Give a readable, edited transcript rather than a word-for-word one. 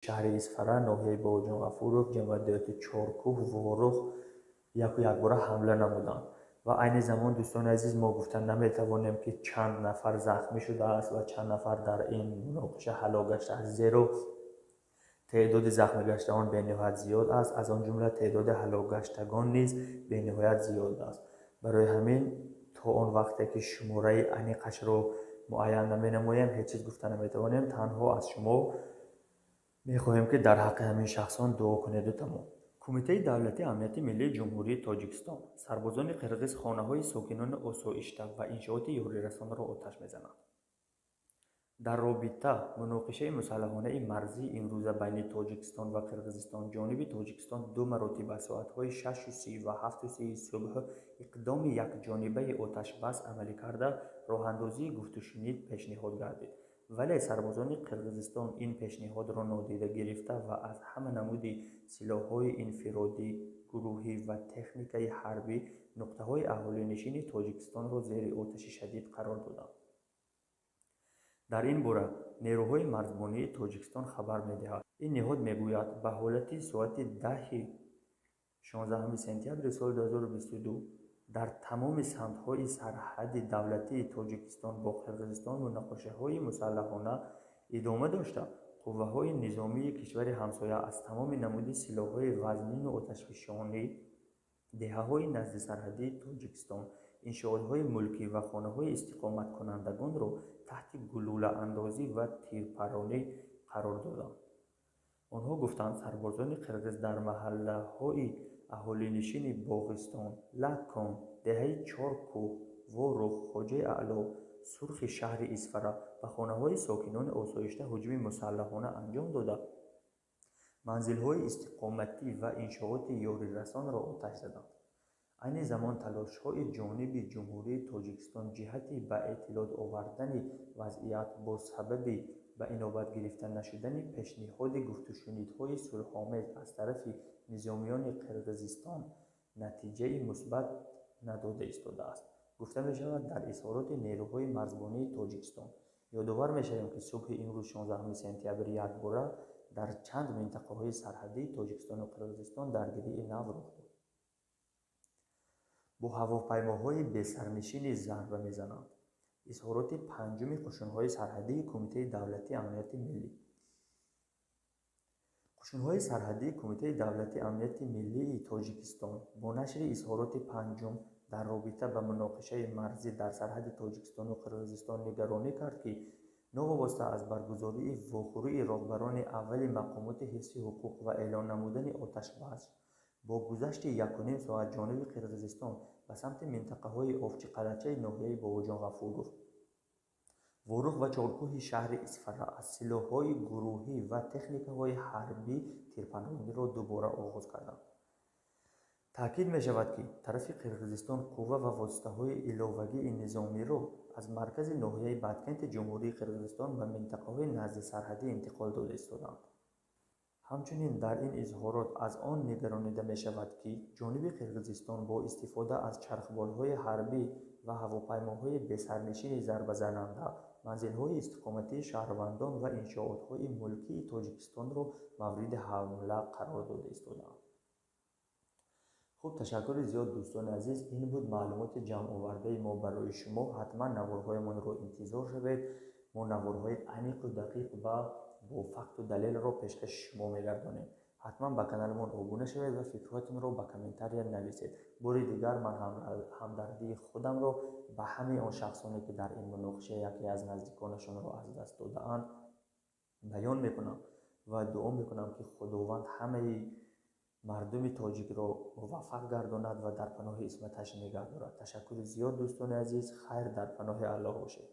Шаҳри Исфара, ноҳияи Бобоҷон Ғафуров, ҷамоати деҳоти Чоркӯҳ, Ворух яку якбора ҳамла намуданд. Ва айни замон, дӯстони азиз, мо гуфта наметавонем, ки чанд нафар захмӣ шудааст ва чанд нафар дар ин муноқиша ҳалок гаштааст, зеро теъдоди захмигаштагон бениҳоят зиёд аст, аз он ҷумла теъдоди ҳалокгаштагон низ бениҳоят зиёд аст. Барои ҳамин то он вақте ки шумораи аниқашро муайян наменамоем, ҳеҷ чиз гуфта наметавонем. Танҳо аз шумо мехоҳем, ки дар ҳаққи ҳамин шахсон дуо кунеду тамом. Кумитаи давлатии амнияти миллии Ҷумҳурии Тоҷикистон: сарбозони қирғиз хонаҳои сокинони осоишта ва иншооти ёрирасонро оташ мезананд. Дар робита муноқишаи мусаллаҳонаи марзии имрӯза байни Тоҷикистон ва Қирғизистон ҷониби Тоҷикистон ду маротиба соатҳои 6:30 ва 7:30 субҳ иқдоми якҷонибаи оташбас амалӣ карда, роҳандозии гуфтушунид пешниҳод гардид, вале сарбозони Қирғизистон ин пешниҳодро нодида гирифта ва аз ҳама намуди силоҳҳои инфиродӣ, гурӯҳӣ ва техникаи ҳарбӣ нуқтаҳои аҳолинишини Тоҷикистонро зери оташи шадид қарор доданд. Дар ин бора нерӯҳои марзбонии Тоҷикистон хабар медиҳад. Ин ниҳод мегӯяд, ба ҳолати соати 10-и 16 сентябри соли 2022 дар тамоми самтҳои сарҳади давлатии Тоҷикистон бо Қирғизистон муноқишаҳои мусаллаҳона идома дошта, қувваҳои низомии кишвари ҳамсоя аз тамоми намуди силоҳҳои вазнину оташфишонӣ деҳаҳои наздисарҳадии Тоҷикистон, иншоотҳои мулкӣ ва хонаҳои истиқоматкунандагонро таҳти гулӯлаандозӣ ва тирпаронӣ қарор доданд. Онҳо гуфтанд, сарбозони қирғиз дар маҳаллаҳои аҳолинишини Боғистон, Лаккон, деҳаи Чоркӯҳ, Ворух, Хоҷаи Аъло, Сурхи шаҳри Исфара ба хонаҳои сокинони осоишта ҳуҷуми мусаллаҳона анҷом дода, манзилҳои истиқоматӣ ва иншооти ёрирасонро оташ заданд. Айни замон талошҳои ҷониби Ҷумҳурии Тоҷикистон ҷиҳати ба эътидол овардани вазъият бо сабаби ба инобат гирифта нашудани пешниҳоди гуфтушунидҳои сулҳомез аз тарафи низомиёни Қирғизистон натиҷаи мусбат надода истодааст, гуфта мешавад дар изҳороти нерӯҳои марзбонии Тоҷикистон. Ёдовар мешавем, ки субҳи имрӯз, 16 сентябр, якбора дар чанд минтақаҳои сарҳадии Тоҷикистону Қирғизистон даргирии нав рух дод. Бо ҳавопаймоҳои бесарнишинӣ зарба мезананд. Изҳороти панҷуми қушунҳои сарҳадии Кумитаи давлатии амнияти миллӣ. Қушунҳои сарҳадии Кумитаи давлатии амнияти миллии Тоҷикистон бо нашри изҳороти панҷум дар робита ба муноқишаи марзӣ дар сарҳади Тоҷикистону Қирғизистон нигаронӣ кард, ки новобаста аз баргузории вохӯрии роҳбарони аввали мақомоти ҳифзи ҳуқуқ ва эълон намудани оташбас, бо гузашти 1,5 соат ҷониби Қирғизистон ба самти минтақаҳои Овчиқалъачаи ноҳияи Бобоҷон Ғафуров, Ворух ва Чоркӯҳи шаҳри Исфара аз силоҳҳои гурӯҳӣ ва техникаҳои ҳарбӣ тирпарониро дубора оғоз карданд. Таъкид мешавад, ки тарафи Қирғизистон қувва ва воситаҳои иловагии низомиро аз маркази ноҳияи Баткенти Ҷумҳурии Қирғизистон ба минтақаҳои наздисарҳадӣ интиқол дода истодаанд. Ҳамчунин дар ин изҳорот аз он нигаронида мешавад, ки ҷониби Қирғизистон бо истифода аз чархболҳои ҳарбӣ ва ҳавопаймоҳои бесарнишини зарбазананда манзилҳои истиқоматии шаҳрвандон ва иншоотҳои мулкии Тоҷикистонро мавриди ҳамла қарор дода истодаанд. Хуб, ташаккури зиёд, дӯстони азиз. Ин буд маълумоти ҷамъовардаи мо барои шумо. Ҳатман наворҳоямонро интизор шавед. Мо наворҳои аниқу дақиқ ва бо факту далелро пешкаши шумо мегардонем. Ҳатман ба каналамон обуна шавед ва фикрҳоятонро ба комментария нависед. Бори дигар ман ҳамдардии худамро ба ҳамаи он шахсоне, ки дар ин муноқиша яке аз наздиконашонро аз даст додаанд, баён мекунам ва дуо мекунам, ки Худованд ҳамаи мардуми тоҷикро муваффақ гардонад ва дар паноҳи исматаш нигаҳ дорад. Ташаккури зиёд, дӯстони азиз. Хайр, дар паноҳи Аллоҳ бошед.